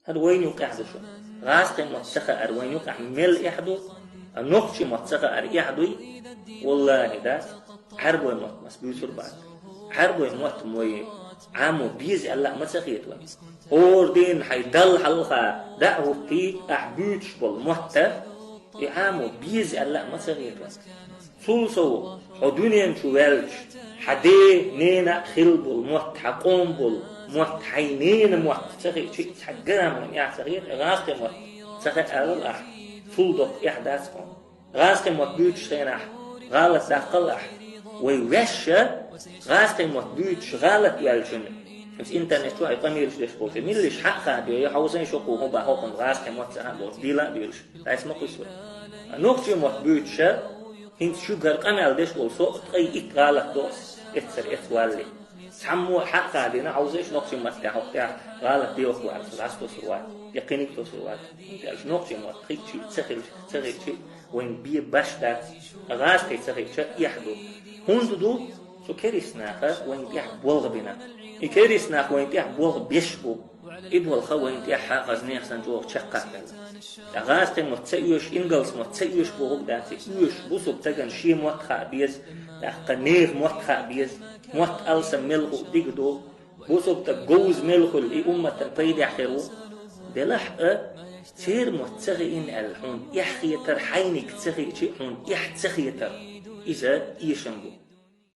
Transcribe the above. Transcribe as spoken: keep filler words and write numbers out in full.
ХӀара вайна юкъехь ду шу. ГӀазкхийн мотт ца хаар вайна юкъехь мел эхь ду, а нохчийн мотт ца хаар эхь дуй? Валлахи, дац. Ӏаьрбойн мотт мас буьйцур бац. Ӏаьрбойн мотт мо Ӏамо беза аьлла а ма ца хета вайна. ХӀора дийнахь хьайн Далла хьалха дӀа а хӀуттий, ахь буьйцуш болу мотт, и Ӏамо беза аьлла а ма ца хета вайна. Цул сов, хьо дуьнен чу ваьлча, хьан ден ненан а хилла болу мотт, хьан къоман болу мотт, хьайн ненан мотт ца хиъча, цхьа грамм вайна эхь ца хета, гӀазкхийн мотт ца хаалал ахь, цул доккха эхь дац хьуна. ГӀазкхийн мотт буьйцучу хенахь гӀалат даккхал ахь. Вай ваьшша гӀазкхийн мотт буьйцуш гӀалат ваьллачунна, оцу интернет чохь и къамелаш деш болчу миллиш хьа а хадайо, я хьовсайн шо кху хӀун бан хӀокхунна гӀазкхийн мотт ца хаа бохуш, дийла а доьлуш, дайс ма кхуьссо. Нохчийн мотт буьйцуша, хӀинца шуьга хӀара къамел деш болу со а ткъе итт гӀалат до ас, эццара эццу валле. Цхьаммо а хьа а хадийна, хьовсийша нохчийн маттехь хӀокху тӀехь гӀалат доьхуш вац, аз тосур вац, я кхиниг тосур вац. ХӀунда аьлча нохчийн мотт хиъча а, ца хилча, ца хиъча а, вайн бен баш дац, ткъа гӀазкхий ца хиъча, эхь ду. ХӀунда ду? Цу керист наха вайн тӀехь болх бина. И керист нах вайн тӀехь болх беш бу. И болх вайн тӀехь хьакъаза нехан санна чӀогӀа чекхъяккхаелла. Ткъа гӀазкхийн мотт ца оьшу, ингалс мотт ца оьшу бохург дац, и оьшу, бусулба стагана шен мотт хаа беза, тӀаккха нехан мотт хаа беза, мотт алсам мел хуу дика ду, бусулба стаг говза мел хуьлу и умматан пайдехь хир ву. Делахь а, церан мотт ца хиъна аьлла, хьуна эхь хетар, хьайниг ца хиъча а хьуна эхь ца хетар, иза эшам бу.